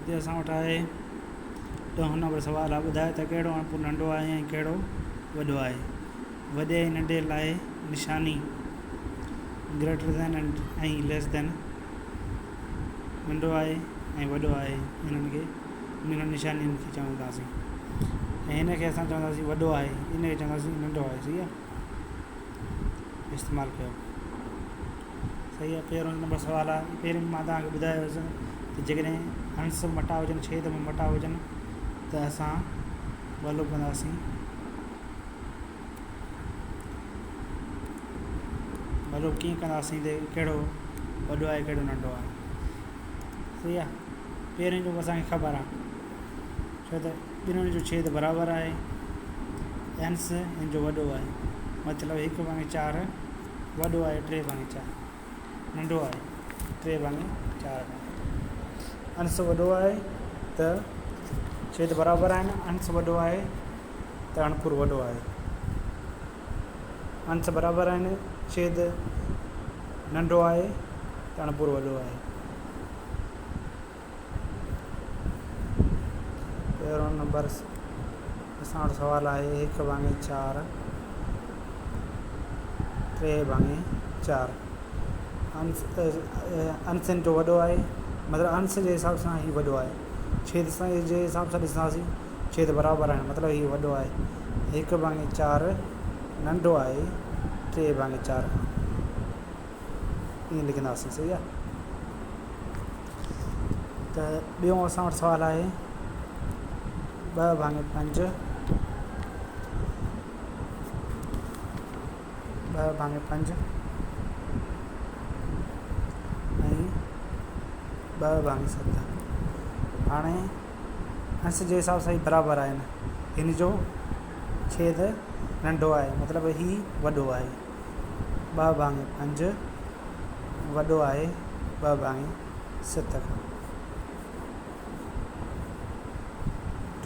هتي اسان وٽ آهي ڏهون نمبر سوال آهي ٻڌايو ته ڪهڙو اڻپور ننڍو آهي ۽ ڪهڙو وڏو آهي وڏي ۽ ننڍي لاء نشاني گريٽر دين ۽ ليس دين ننڍو آهي ۽ وڏو آهي انهن کي انهن نشانين کي چونداسين ۽ هن کي اسان چونداسين وڏو آهي ان کي چونداسين ننڍو آهي صحيح آهي استعمال ڪيو صحيح آهي پهريون نمبر سوال آهي پهرين مان توهان کي ٻڌايو هيس ته جيڪڏهن انس مٽا هجن ڇيد ۾ مٽا هجن ته اسان معلوم ڪنداسين معلوم ڪيئن ڪنداسين ته ڪهڙو وڏو آهي ڪهڙو ننڍو آهي صحيح آهي پهرين جو اسان کي خبر آهي ڇو ته ٻنهن جو ڇيد برابر آهي انس ان جو وڏو آهي مطلب هڪ ڀاڱي چار وڏو آهي ٽي ڀاڱي چار ننڍو آهي ٽي ڀاڱي چار کان. انس وڏو آهي ته ڇيد برابر آهن انس وڏو آهي ته اڻپور وڏو آهي. انس برابر آهن ڇيد ننڍو آهي ته اڻپور وڏو آهي. پهريون نمبر اسان وٽ سوال آهي هڪ ڀاڱي چار ٽي ڀاڱي چار انسن جو وڏو آهي مطلب انس جي حساب سان هي وڏو آهي ڇيد سان جي حساب سان ڏسنداسين ڇيد برابر آهن مطلب هي وڏو آهي هڪ ڀاڱي چار ننڍو آهي ٽي ڀاڱي چار کان ائين لکنداسين صحيح آهي ته ٻيو اسان وٽ سوال آهي ٻه ڀاڱي پنج ٻه ڀاڱي پنج ۽ ٻه ڀاڱي ست هاڻي انس جي حساب سان هي برابر آهن هن جو ڇيد ننڍو آهي مطلب هي وڏو آهي ٻه ڀاڱي پنج وڏو آهي ٻه ڀاڱي ست کان.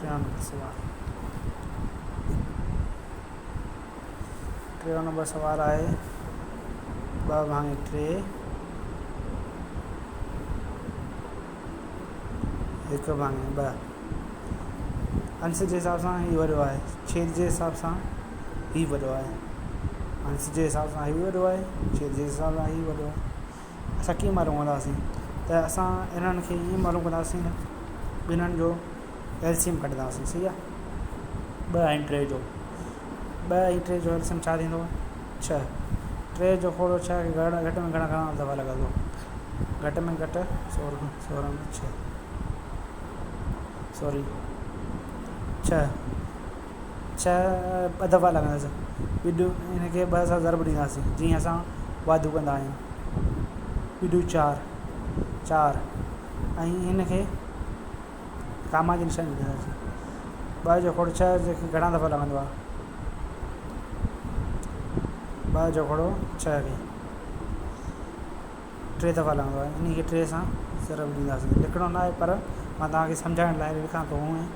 ٽيون نمبر سوال ٽيون نمبر سوال آهي ٻه ڀاڱي ٽي هڪ ڀاڱي ٻه انس جي حساب سان هي وڏو آهي ڇيد جي حساب سان هي وڏو آهي انس جي حساب سان هي وڏو آهي ڇيد جي حساب سان هي وڏو آهي اسان ڪيئن معلوم ڪنداسين ته اسان انهن کي ائين معلوم ڪنداسين ٻنهن جو ايل سي ايم ڪڍنداسين صحيح آهي ٻه ۽ ٽي جو ٻه ۽ ٽي جو ايل سي ايم ڇا ٿيندو ڇهه ٽي جو کوڙو ڇهه کي گهڻ گهٽ ۾ گهڻا گهڻا دفعا لڳندو گهٽ ۾ گهٽ سورهن سورهن ڇهه سوري ڇهه ڇهه ٻه دفعا لڳندس ٻه هن کي ٻه سان ضرب ڏينداسين جيئن اسان واڌو ڪندا آهيون ٻه چار چار ۽ هن کي ڪاما جي نشاني ڏينداسين ٻه جو کوڙ ڇهه جي کي گهڻا دفعا لڳندو آهي ٻه جو کوڙو ڇهه کي ٽي دفعا لڳندو آهي ان کي ٽي سان ضرب ڏينداسين لکڻو نه آهي پر مان توهان کي سمجهائڻ لاء لکان ٿو هونئن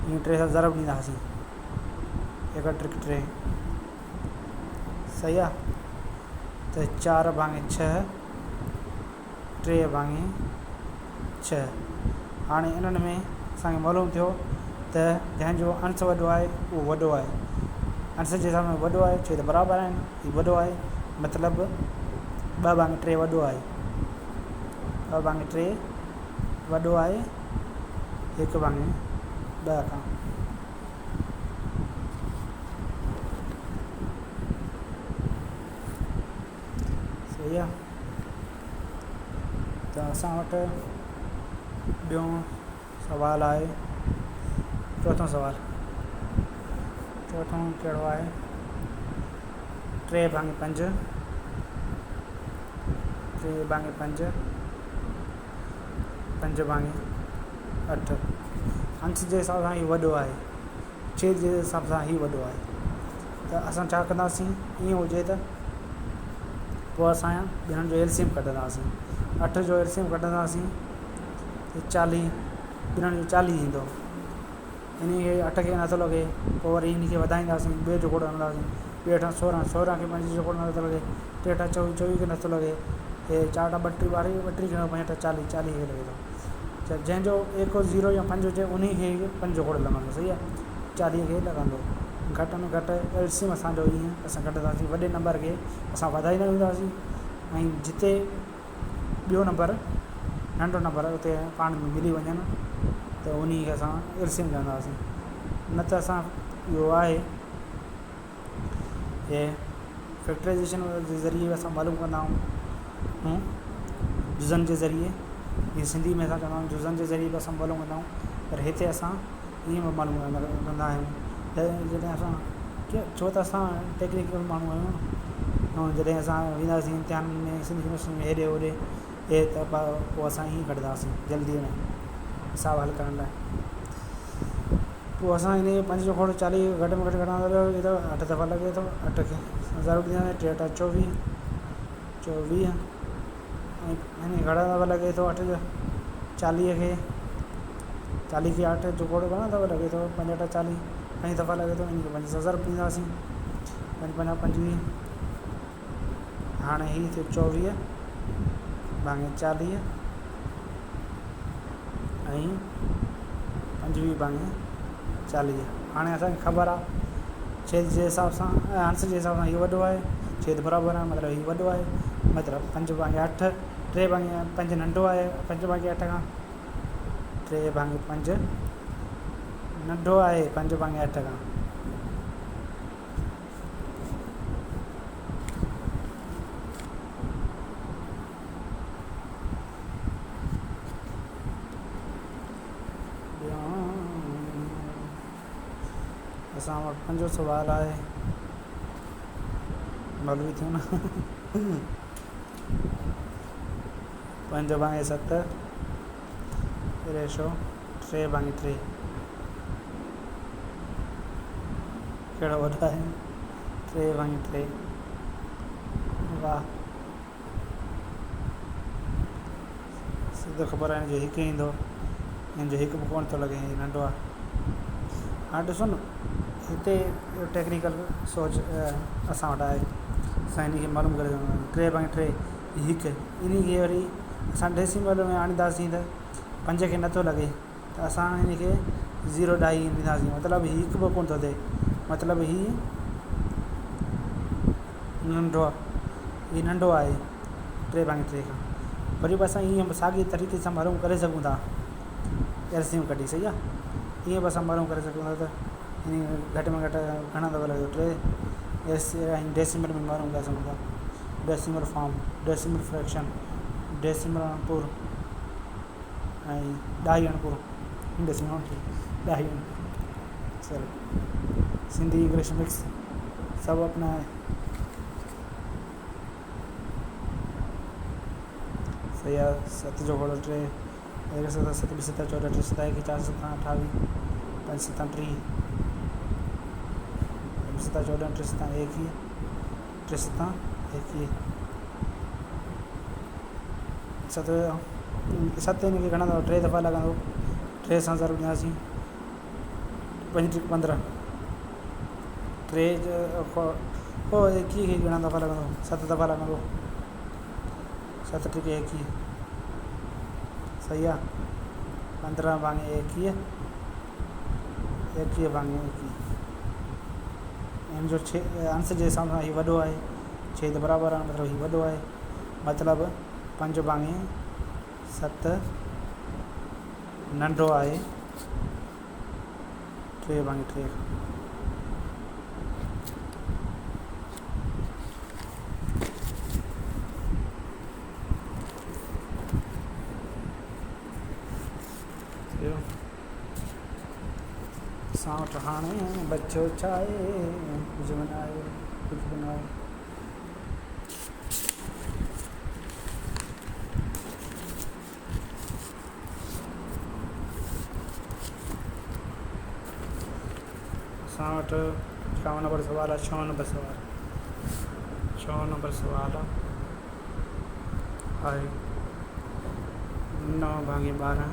ائين ٽي سان ضرب ڏينداسين هڪ ٽي ٽي صحيح آهي ته چار ڀاڱي ڇهه ٽي ڀاڱي ڇهه هاڻي انهن ۾ اسانکي معلوم ٿيو ته جنهن جو انس وڏو آهي اهو وڏو آهي انس جي حساب ۾ وڏو آهي ڇو ته برابر آهن هي وڏو آهي مطلب ٻه ڀاڱي ٽي وڏو آهي ٻه ڀاڱي ٽي وڏو آهي هڪ ڀاڱي ٻه کان صحيح آهي ته اسان وٽ ٻيو سوال آهي چوٿون سوال چوٿون ڪهڙو آهي ٽي ڀاڱي پنج ٽي ڀاڱي پنج پنج ڀاڱي اٺ انش جي حساب سان هي وڏو آهي ڇيد جي حساب سان هي وڏو آهي ته اسان ڇا ڪنداسين ائين هجي ته پوء اسان ٻنهن جو ايل سي ايم ڪڍنداسين اٺ جو ايل سي ايم ڪڍنداسين ته چاليهه ٻنهن جو چاليهه ايندو ان کي اٺ کي نٿو لڳي پوء وري ان کي وڌائينداسين ٻيو جوکو هڻنداسين ٻي اٺ سورهن سورهن کي پنج جوکو نٿو لڳي ٽي اٺ چوويهه چوويهه کي نٿو لڳي هي چار اٺ ٻٽيهه ٻارهن ٻٽيهه کي پنج اٺ چاليهه چاليهه کي لڳي ٿو جنهن جو ايڪو زيرو يا پنج هجي انهي کي ئي پنج جو کوڙ لڳندو صحيح آهي چاليهه کي لڳندو گهٽ ۾ گهٽ ايل سي ايم اسانجو ائين اسان ڪڍنداسين وڏي نمبر کي اسان وڌائيندا وينداسين ۽ جتي ٻيو نمبر ننڍو نمبر اتي پاڻ ۾ ملي وڃن ته انهي کي اسان ايل سي ايم چونداسين نه ته اسان اهو آهي هي فيڪٽرائيزيشن جي ذريعي اسان معلوم ڪندا آهيون جزن جي ذريعي جيئن سنڌي ۾ اسان چوندا آهيون جزن جي ذريعي به اسان معلوم ڪندا آهيون پر هتي اسان ائين به معلوم ڪندا آهيون ته جڏهن اسان ڇو ته اسان ٽيڪنيڪل ماڻهو آهيون ۽ جڏهن اسان وينداسين امتحان ۾ سنڌ يونيورسٽي ۾ هيڏي هوڏي ته پوءِ اسان ائين ڪڍنداسين جلدي ۾ حساب حل ڪرڻ لاءِ پوءِ اسان ان پنج جو کوڙ چاليهه گهٽ ۾ گهٽ گهڻا لڳي ٿو اٺ دفعا لڳي ٿو اٺ کي ضرب ڏينداسين ٽي اٺا چوويهه چوويهه ۽ هن گهڻا دفعا لڳي ٿو اٺ جو چاليهه کي چاليهه کي اٺ جو کوڙ گهڻا دفعا لڳي ٿو پنج اٺا چاليهه پنج دفعا لڳي ٿو ان کي پنج سان ضرب ڏينداسين پنج پنجا پنجويهه هاڻي هي ٿيو چوويهه ڀاڱي چاليهه ۽ پنجويهه ڀاڱي چاليهه. هاڻي اسان کي خبر آهي ڇيد جي حساب سان ۽ انش جي حساب سان هي وڏو آهي ڇيد برابر آهي مطلب هي وڏو آهي مطلب پنج ڀاڱي اٺ ٽي ڀاڱي پنج ننڍو آهي پنج ڀاڱي اٺ کان ٽي ڀاڱي پنج ننڍو آهي پنج ڀاڱي اٺ کان. اسان وٽ پنجون سوال آهي مولوي ٿيو نه پنج ڀاڱي ست ريشو ٽي ڀاڱي ٽي ڪهڙو وڏو آهي ٽي ڀاڱي ٽي واهه سڌو خبر آهي هن جو هڪ ايندو هن جو هڪ به ڪونه ٿو لڳي هي ننڍو آهي هاڻي ڏسو نه هتي ٽيڪنيڪل سوچ اسان وٽ آهي اسان هن کي معلوم ڪري سگهندا آهيون ٽي ڀاڱي ٽي هڪ ان کي وري اسان ڊيسيمل ۾ آڻينداسين ته پنج کي نٿو لڳي ته اسان هن کي زيرو ڏائي ڏينداسين مطلب هي هڪ به ڪونه ٿو ٿئي مطلب هي ننڍو آهي هي ننڍو آهي ٽي ڀاڱي ٽي کان وري به اسان ائين به ساڳي طريقي سان معلوم ڪري سگهون ٿا ايل سي ايم ڪڍي صحيح آهي ائين به اسان معلوم ڪري سگهون ٿا ته گهٽ ۾ گهٽ گهڻا دفعا لڳي ٽي ايس ۽ ڊيسيمل ۾ معلوم ڪري سگهون ٿا decimal form decimal fraction decimal اڻپور ۽ ڏهائي اڻپورو ڊيسيمل ڏهائي اڻپورو چلو سنڌي انگلش مڪس سڀ اپنا آهي صحيح آهي ست جو گهوڙو ٽي هڪ ست ست ٻه ست چوڏهن ٽي ست هڪ چار ست اٺاويهه پنج ست ٽيهه ٻه ست چوڏهن ٽي ست ايڪويهه ٽي ست ايڪويهه ست ست هن کي گهڻا دفعا ٽي دفعا لڳندو ٽي سان ضرب ڏينداسين پنج ٽي پندرهن ٽي پوءِ ايڪويهه کي گهڻا دفعا لڳندو ست دفعا لڳندو ست ٽي ايڪويهه صحيح آهي پندرهن ڀاڱي ايڪويهه ايڪويهه ڀاڱي ايڪويهه هن جو انش جي حساب سان هي وڏو آهي ڇيد برابر آهي مطلب هي وڏو آهي مطلب پنج ڀاڱي ست ننڍو آهي ٽي ڀاڱي ٽي کان. اسان وٽ هاڻي بچيو ڇا آهي ڪجهه به نه آهي ڪجهه به نه آهي. اسان وٽ ڇهون نمبر سوال آهي ڇهون نمبر سوال ڇهون نمبر سوال آهي نو ڀاڱي ٻارهن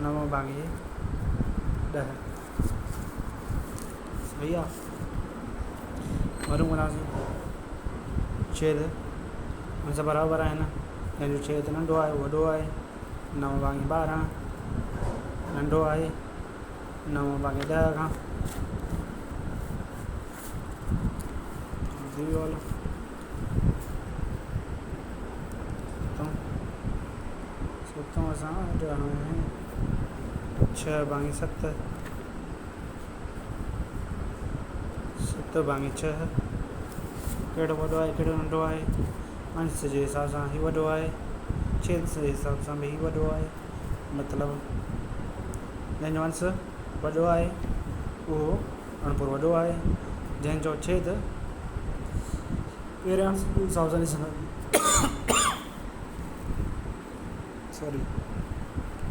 نو ڀاڱي ڏهه صحيح آهي وري ڪنداسين ڇيد هن سان برابر آهن جنهن جو ڇيد ننڍو آهي اهو وڏو آهي. نو ڀاڱي 12 ننڍو آهي 9 ڀاڱي 10 کان. ٿي ويو هلو. ستون اسان وٽ هاڻي 6 ڀاڱي 7، 7 ڀاڱي 6 ڪهڙو وڏو آهي ڪهڙو ننڍو آهي؟ انش جي حساب سان هي وڏو آهي، ڇيد جي حساب سان به هي وڏو آهي. مطلب جنهن جو انش وڏو آهي اهو اڻپورو وڏو آهي، جنهن جو ڇيد پهريان انش جي حساب سان ڏسنداسين، سوري،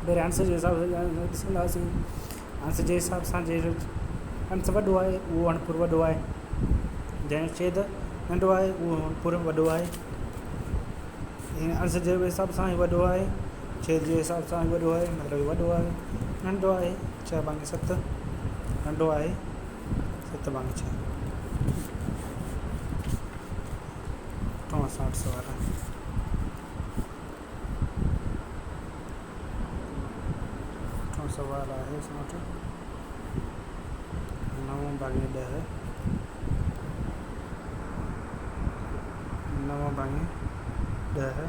پهريان انش جي حساب سان ڏسنداسين. انش جي حساب سان جنهن جو انش وڏو آهي اهو اڻپورو وڏو آهي، جنهن جو ڇيد ننڍو آهي اهو اڻپورو وڏو آهي. انش جي حساب سان هي وڏو آهي، ڇيد جي حساب سان هي وڏو آهي، مطلب هي وڏو آهي. ننڍو آهي 6 ڀاڱي 7، ننڍو آهي 7 ڀاڱي 6. اٺون اسان وٽ سوال آهي. اٺون سوال آهي اسان وٽ 9 ڀاڱي 10، 9 ڀاڱي 10،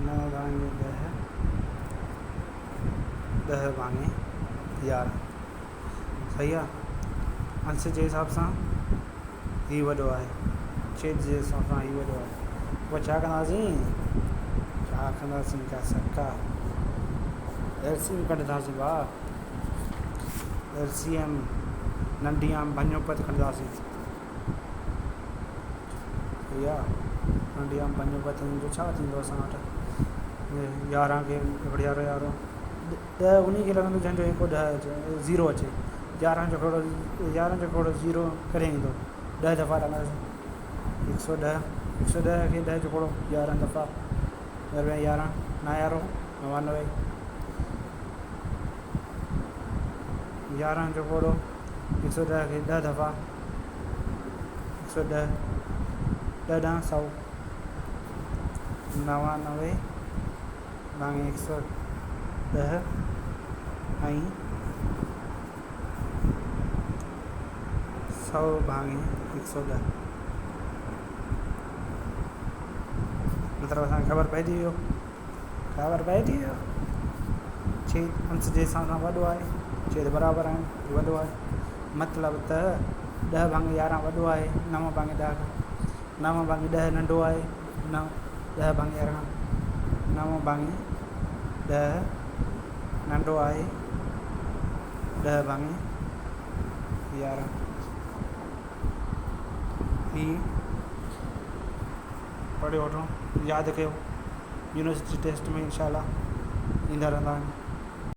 9 ڀاڱي 10، 10 ڀاڱي 11. صحيح آهي. انش جي حساب سان هي وڏو آهي، ڇيد جي حساب سان هي وڏو آهي. پوء ڇا ڪنداسين؟ ڇا ڪنداسين؟ ڪا سڪا ايل سي ايم ڪڍنداسين ڀاء. ايل سي ايم ننڍي عام ڀڃو پت ڪڍنداسين. صحيح آهي. ننڍي عام ڀڃو پت جو ڇا ٿيندو اسان وٽ؟ 11 کي هڪڙو 11 11 10 ان کي لڳندو جنهن جو هڪ 10 اچي، 0 اچي. 11 جو ڪهڙو، 11 جو ڪهڙو 0 ڪڏهن ايندو؟ 10 دفعا لڳنداسين. 110، 110 کي 10 جو ڪهڙو 11 دفعا، 11 11 9 11 99. 11 جو ڪهڙو 110 کي 10 دفعا، 110 10 ڏهه 100، 99 ڀاڱي 110 ۽ 100 ڀاڱي 110. مطلب اسان کي خبر پئجي ويو، خبر پئجي ويو. ڇيد انش جي حساب سان وڏو آهي، ڇيد برابر آهن، هي وڏو آهي. مطلب ته 10 ڀاڱي 11 وڏو آهي 9 ڀاڱي 10 کان، 9 ڀاڱي 10 ننڍو آهي 9 10 ڀاڱي 11 کان، 9 ڀاڱي 10 ننڍو آهي 10 ڀاڱي 11. هي پڙهيو وٺو، ياد ڪيو، يونيورسٽي ٽيسٽ ۾ انشاء الله ايندا رهندا آهن.